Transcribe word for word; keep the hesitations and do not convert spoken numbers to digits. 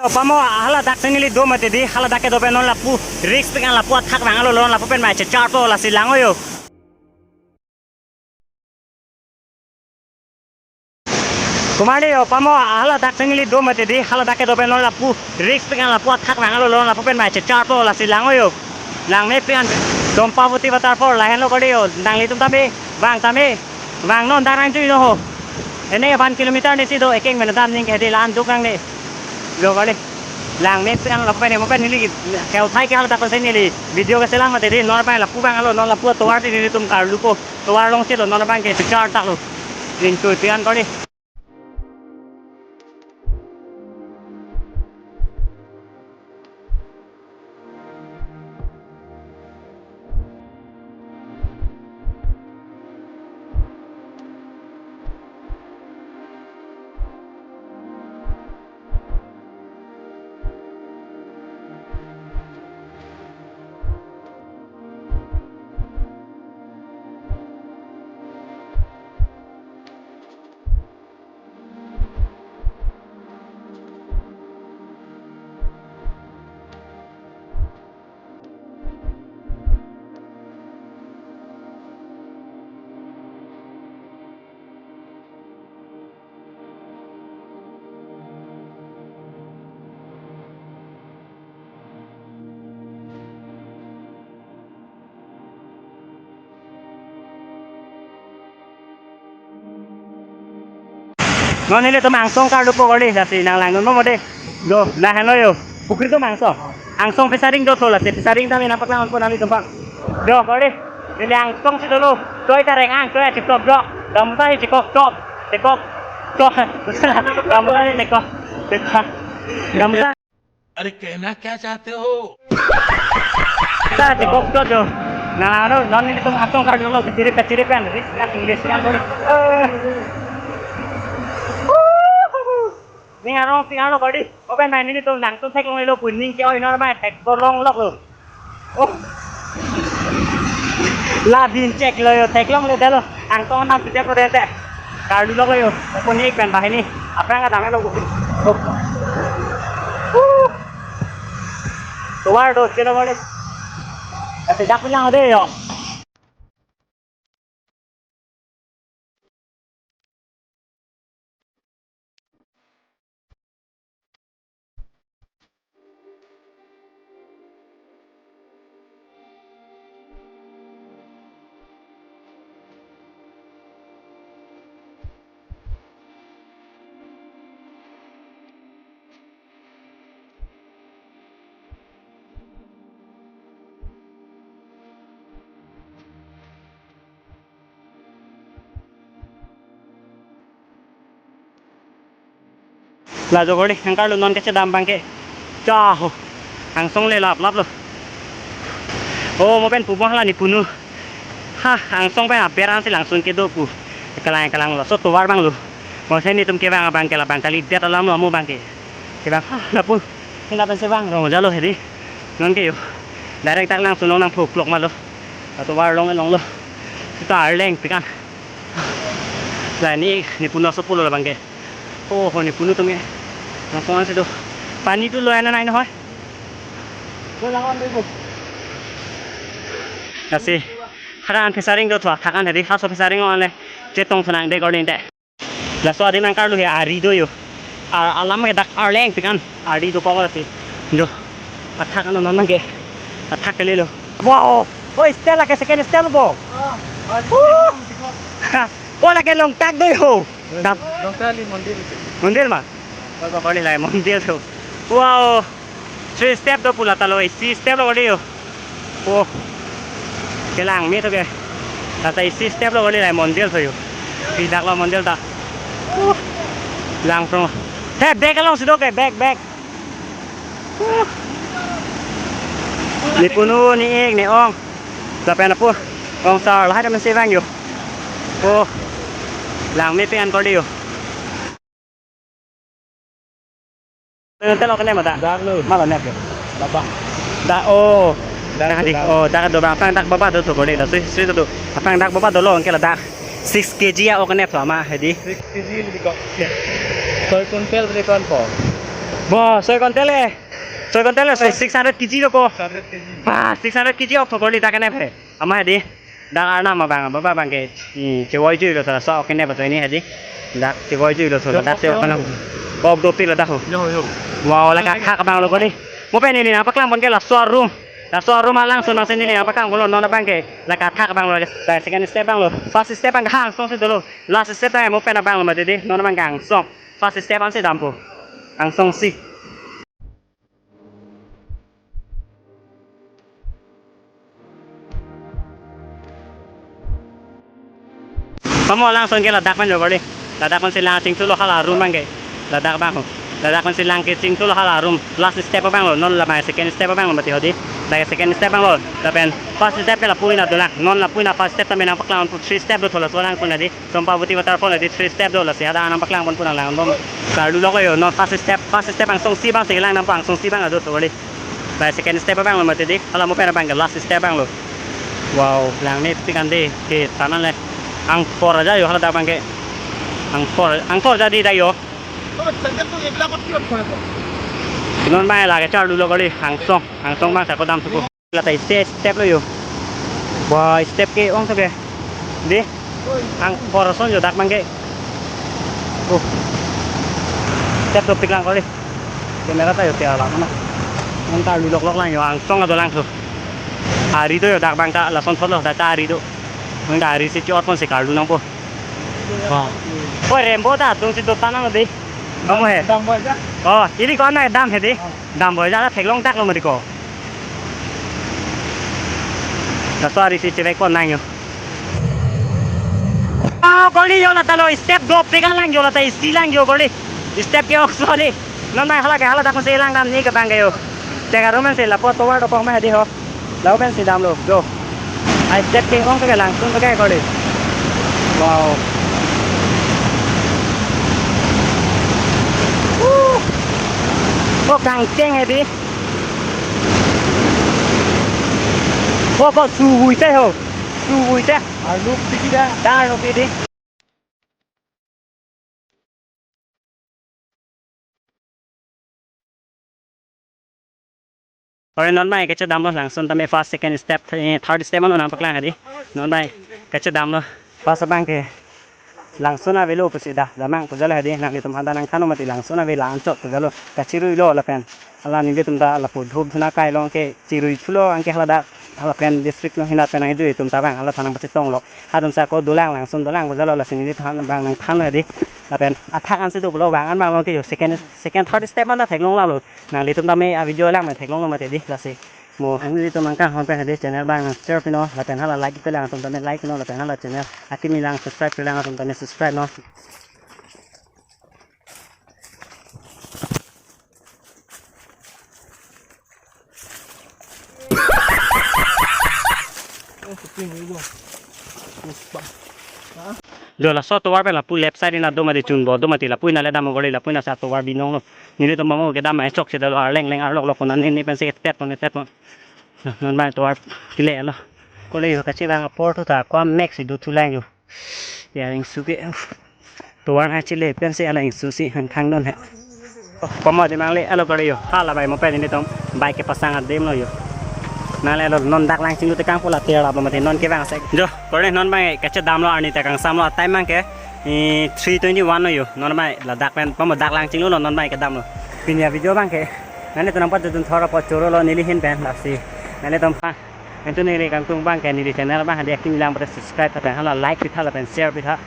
Pamo, hala dak si neli do mati di, hala dak kedo pen non lapu risk pik an lapu athak vanglo, non lapu pen mai checharpo, lasi lang-o yo. Kumali yo, pamo, hala dak si neli do mati di, hala dak kedo pen non lapu risk pik an lapu athak vanglo, non lapu pen mai checharpo, lasi lang-o yo. Langme pik an, Dompavoti waterfall lahenlo kali yo, nanglitum tame vang tame. Vang non darang chui no ho. Ene one kilometer ne si do, ekeng mena dam ning ke di lan duk nang ne. Lo kali. Langme pik an lapu pen, mo pen neli keu thai ke hal dak si neli video keselang mati di, non pen lapu vanglo, non lapu tovar di nelitum karlupo. Tovar along si lo, non abang ke char tak lo. Ning chui pik an kali. Non nelitum angsong karlupo kali, lasi nang lang non mo de. Yo, lahenlo yo. Pukri atum angsong. Angsong pesaring do thola, si pesaring tame nangpaklang po nanglitum pang. Yo, kali. Neli angsong si dolo. Choi ta reng ang, choi chikop do. Gamusa hi chikop, chop. Chikop. Chop. Gamusa hi chikop. Chikop. Gamusa. अरे कहना क्या चाहते हो? Sa chikop chot yo. Na, no, non nelitum angsong karlulo, kachirip kachirip kan, risk kan, English kan, sorry. Eh. Ning arong si arong kali. Open mai nelitum nangtum theklonglelo pu ning ke-oi non mai thek bolong lok lo. Oh. La din chek lo yo, theklongle dalo. Angsong nam sejak lo dente. Karlulok lo yo. Pun ni pen bahini. Aphrang kadam lo. Oh. Uh. Tovar do kilo mole. Ate dak lang de yo. La jogor di, nangkarlu non kechedam abangke. Cha ho. Angsong le laplap lo. Oh, mo pen pupo hala nepunu. Ha, angsong pen aber ansi langsun kedo pu. Kalang kalang lo. So tovar abang lo. Mo si netum kevang abangke labang kalidet alam lo mo abangke. Kevang, ha, lapu. Hina pensi vang rong jalo hedi. Nonke yo. Direct dak langsun nang phuk lok ma lo. Atovar along along lo. Sita arleng pikan. Lai ni nepunu asopo lo labangke. Oh, ho nepunu atum ke. Nang kongan si do. Pani tu lo ana nai no hoi. Lo lang on dei bo. Lasi. Haran pesaring do thua thakan hedi. Haso pesaring on le. Chetong thanang de gordin de. Laso adim nangkarlu he ari do yo. Ar alam ke dak arleng pikan ari do kok lasi. Jo. Athak ano non ke. Athak ke lelo. Wow. Oh, step lake second step bo. Ha. Oh, lake Longtak do yo. Dam. Longtak li mondir. Mondir ma? Baba kali lai mondir do. Wow. Three step do pu lata lo, isi step lo kali yo. Oh. Kelang me to ke. Lata isi step lo kali lai mondir do yo. Pidak lo mondir ta. Oh. Lang prong. He, bag along si do ke, bag, bag. Oh. Nepunu, ne-ik, ne-ong. Lapen apo. Ong sar, lahai ta pensi vang yo. Oh. Lang me pikan kali yo. Tel ok ne mata. Dak lo. Malo ne ke. Baba. Da, oh. Dak, dak di. Dak. Oh, dak do bang, aphrang dak baba do to kali, da sui, sui to. Aphrang dak baba dolo, anke ladak six K G a ok ne thua ma, hedi. Six K G le di ko. Soi kuntal re kon po. Bo, soi kontel le. Soi kontel le, soi six hundred K G lo ko. Six hundred K G. Ba, six hundred K G ok thokor li ta kene phe. Ama hedi. Dak arnam abang, baba abang ke. Hmm, chevoi juilo tha, so kene ba to ini hedi. Dak chevoi juilo tha, dak se kana. Bok dopik lo dak ho. Yo, yo. Wow, la kathak abang lo ko di. Mo pen neli nangpaklang pon ke laso a-room. Laso a-room alangsun nang si neli nangpaklang pon lo, non abang ke. La kathak abang lo, second step abang lo. First step abang ke angsong si dolo. Last step ta mo pen abang lo mati di. Non abang ke angsong. First step ansi dampo. Angsong si. Pamo alangsun ke ladak pen jo kor di. Ladak pen si lang chingthulo hala room abang ke. Ladak abang ho. Ladak pen si lang ke chingthulo hala room. Last step abang lo. Non la abang second step abang lo mati hedi. Dak second step abang lo. Lapen first step ke lapu-i na dolang. Non lapu-i na first step ta me nangpaklang pon three step do thola so alangsun hedi. Sompavati waterfall hedi three step do, lasi hadak nangpaklang pon pu nanglang bom. Karlu lok yo, non first step, first step angsong si abang si lang nangpo, angsong si abang ado to kor di. Ba second step abang lo mati di, hala mo pen abang ke last step abang lo. Wow, lang nepik an di, ke tanan le. Angkor aja yo haladak abang ke. Angkor, angkor aja di dak yo. Oh, sandal to ek lakh kilo. Non abang lake charlu lok kor di, angsong, angsong abang sa ko dam suko. La ta isi step lo yo. Wah, step ke-ong to ke. Di. Angkor ason yo dak abang ke. Oh. Step dopik lang kor di. Camera ta yo te alam na. Nang karlu lok lok lang yo, angsong ado lang to. Ari do yo dak abang ta, lason thotlo dak ta ari do. Nang ta ari si chot pon si karlu nangpo. Wah. Oi, Rainbow ta atum si do tanang di. Kamu he? Dampo aja. Oh, ili ko na dam hedi. Oh. Dampo aja la theklong tak lo mati ko. Laso ari si chevek pon nang yo. Ah, kor di yo la ta lo step dopik an lang yo la ta isi lang yo kor di. Step ke-ong so di. Non abang hala ke haladak si lang dam ni ke abang ke yo. Chek arum an si lapu tovar dopok ma hedi ho. Lapu pen si damlo, jo. Ai step ke-ong ke langsun ke kor di. Wow. Woo. Oh, kangcheng hedi. Oh, ko suhui te ho. Suhui te. Arlo piki da. Dar lo pidi. Ore non abang kachedam lo langsun tame first, second step, eh, third step ano nangpaklang hedi. Non abang kachedam lo. First abang ke langsun avelo pusi dak damnang pu jalo hedi, nanglitum hadak nangthanlo mati langsun ave la anchot pu jalo. Kachirui lo lapen. Hala nelitum ta lapu dhup dhuna kai along ke chirui thulo anke haladak. Hala pen district along hinat pen nangdui atum ta abang hala than nangpachetong lo. Hatum sa ko dolang langsun dolang pu jalo lasi neli than abang nangthanlo hedi. Lapen athak ansi do pulo abang an abang along ke yo second, second, third step an ta theklong lalo. Nanglitum tame a-video lang me theklong lo mati di lasi. Mo nanglitum nangkanghon pen hedi channel abang share pino lapen hala like pe lang atum tame like pino lapen hala channel akimi lang subscribe pe lang atum tame subscribe non. Jo laso tovar pen lapu left side na do mati chunbo do mati lapu na le dam kor di lapu na sa tovar binong lo. Nelitum mamo kedam mai chokche dalo arleng leng arlok lok kona nini pensi tet pon tet pon. Non abang tovar kile lo. Kole yo kachevang apor thu ta ko max si do thu lang yo. Ya ingsu ke. Tovar na chile pensi ala ingsu si hang khang don he. Pamo di mangle alo kore yo. Hala bai mo pen nelitum bike kepasang adim lo yo. Nangle alo non dak lang chinglu tekang pola ter ap lo mati non kevang sek. Jo kore non abang kachedam lo arni ta kangsam lo time abang ke. Eh, three twenty-one lo yo. Non abang ladak pen pamo dak lang chinglu lo non abang kedam lo. Pini a-video abang ke. Nanglitum nangpajutdun thor apot choro lo neli ahin pen lasi. Nanglitum pha. Anto neli kangtung abang ke neli channel abang hadi akimi lang pute subscribe tha pen hala like pitha lapen share pitha.